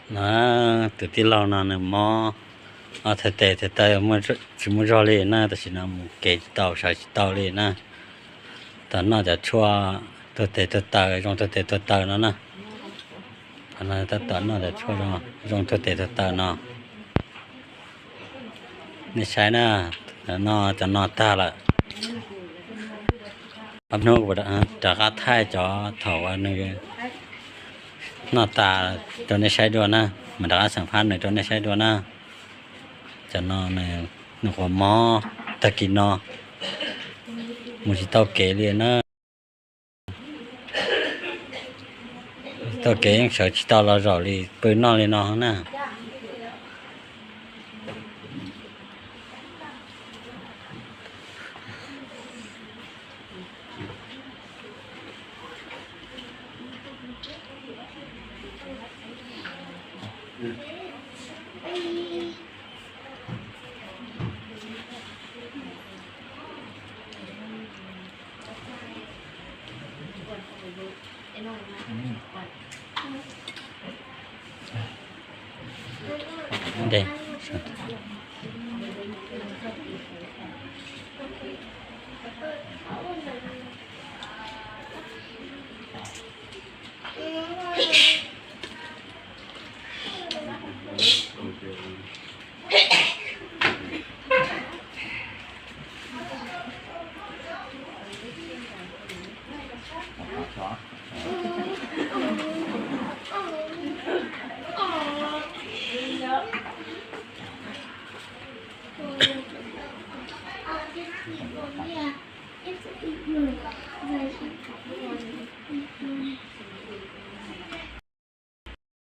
No, tus tij laug no nws mob, ob thawj tes thawj taw tsis muaj zog li na, tam sim no mus kev tsis tau sawv tsis tau li na. Tau noj cov tshuaj tuag tes tuag taw, zoo tuag tes tuag taw no na. Qhov no tab tom noj cov tshuaj zoo tuag tes tuag taw no. Nej saib na, no cov no tag lawm. Ob hnub rov qab thaij cov thaum uas nws noj tas rau nej saib dua na, mas rov qab xam phab nws rau nej saib dua na. Cov no nws qhuav mob tag kis no, mus tsis tau kev li na. Tau kev yeej sawv tsis tau los zaum li pw noj li no na.